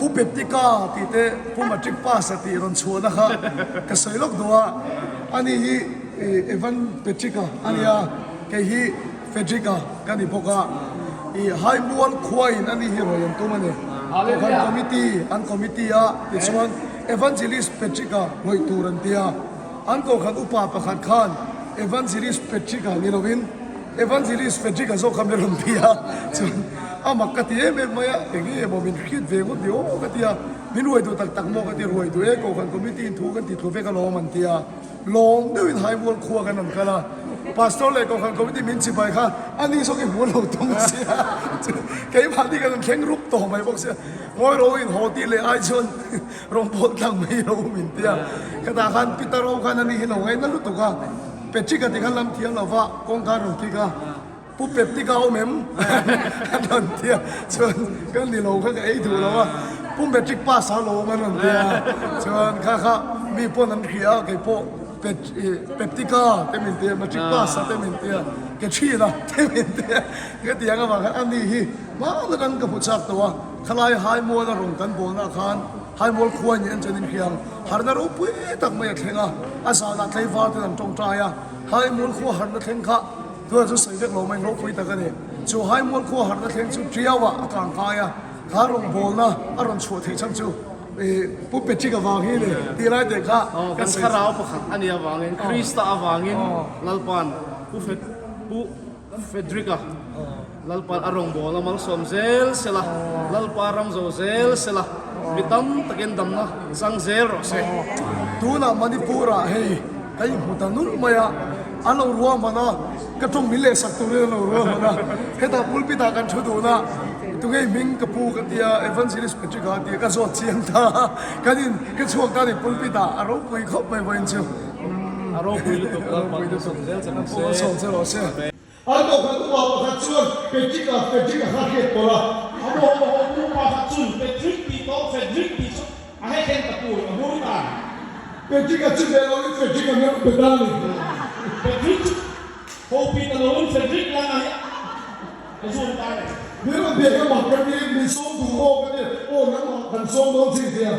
Pu Peptika tih te Pu Matric Pass a tih rawn chhuahna kha ka sawi lawk duh a, ani hi Evan Patrick-a a nia, kei hi Frederick-a ka ni bawk a, ih Haimual khuain ani hi rawi an tum a ni. Kohhran Committee an committee a, tichuan Evangelist Patrick-a rawih tur an ti a, an kohhran upa pakhat khan Evangelist Patrick-a ni lovin Evangelist Frederick-a zawk kha min rawn ti a, chuan a mak ka ti em em mai a, eng nge maw min hriat ve ngawt ni aw ka ti a, min ruai duh tak tak maw ka ti, ruai duh e kohhran committee in thu kan ti thlu vek alawm an ti a. Lawm deuhin Haimual khua kan rawn kal a, Pastor leh Kohhran Committee min chibai kha a ni zawk i hmu lo tum sia, keimahni kan rawn thleng rup tawh mai bawk sia, ngawi ro in haw tih leh ai chuan rawn pawl tlang mai ro min ti a, khatah khan Peter ho khan a ni hi lo ngaihna lutuk a, Patrick-a ti khan lam thiam lo va kawngka rawn kik a. Pu Peptik a awm em? An rawn ti a, chuan ka ni lo kha ka ei duh lo a, Pu Matric pass a lo awm an rawn ti a, chuan kha kha mi pawn an hria a, kei pawh Peptika te min ti a, Matric pass a te min ti a, ke thin a te min ti a, ka ti ang avang khan ani hi hma atang ka hmu chak tawh a, khalai Haimual a rawn kan bawlna khan Haimual khua in en chuan in hria ang, harhna ropui tak mai a thleng a, a zanah tlaivar ten an tawngtai a, Haimual khua harhna thleng kha Tunah chu sawi vek lo mai ropui tak a ni. Chu Haimual khua harhna thleng chu Tiauah a tlang kai a, kha rawngbawlna a rawn chhuah theih chhan chu Pu Patrick avang hi ni tih lai teh kha kan thlarau pakhat a nih avangin Krista avangin Lalpa'n Pu Pu Frederick-a Lalpa'n a rawngbawlna malsawm zel sela, Lalpa ram zo zel sela, mi tam takin damna chang zel rawh se. Tunah Manipur-ah hei ka inhmu ta nulh mai a. An lo ruahman a, ka tawng min lehsak turin an lo ruahman a, hetah pulpit ah kan thu dun a, tunge hming ka pu ka tia, Evangelist Patrick a tia ka zawt chiang ta a, kan in ka chhuak ta ni pulpit ah a ropui khawp mai vawiin chu. A ropui lutuk Lalpa kan sawm zel che rawh se. Kan sawm che rawh se. An kohhran upa pakhat chuan Patrick a Frederick a kha hriat pawlh a. A mawhmawh upa pakhat chuan Patrick tih tawh Frederick tih chu a hekhen ta tur a hur ta. Patrick a chu ve loin Frederick a hmel pe ta a ni. Patrick chu ho pi ta loin Frederick lan a hi a zun ta a ni. Min rawn biak a mak ka ti, min sawm duh aw ka ti, aw nangmah kan sawm dawn chin tia.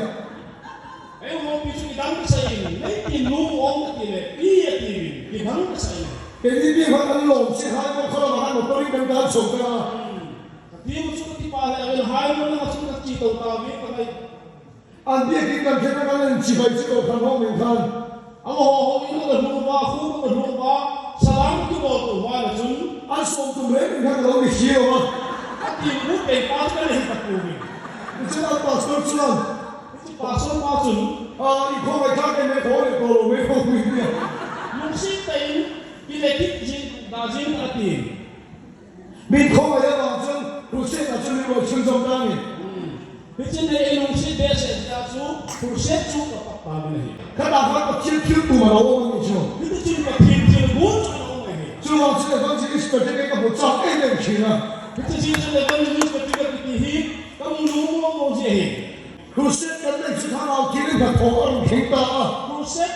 Eng ho pi chu midang ka saih in, mei tin lu awm ka ti leh pi a ti min midang ka saih in. Keini bik khan kan lawm si hai pawh khaw lamah khan motor in kan tan chho ta a. Ka ti mu chu ka ti pah leh a vel hai mu lama chu ka chi to ta ve ka ngai. An biakin kan khen a kan en chi bai chi ko khan ho min khan. Ang haw haw in ka hlu va, khu ka hlu va, salam tu bawl tu hma na chun. An sawm tum reng in khan ka lo ni si lo a. Ka ti mu kei pa chu ka nei ta tur in. Tichuan an pastor chuan. Chu pastor pa chun. Ah i khawngaih thlak em mai thaw leh tawh lo mai ho min tia. Lungsi tein ti le kit zin dah zin a ti. Min khawngaih avang chuan Crusade ah chuan min rawn chhun zawm ta a ni. Hichin hei i lungsi be seh zia chu Crusade chu ka pak ta min a hi. Khatah khan Pathian thil tum a lo awm a nih chu. Hiti chun Pathian thil bur chu a lo awm a hi. Chuvang chuan Evangelist Patrick a ka hmu chak em em thin a. Hiti zing chuan Evangelist Patrick a ti tih hi ka mu lu muang muang zia hi. Crusade kan neih chu thlarau thil in hnathawh a rawn thleng ta a. Crusade.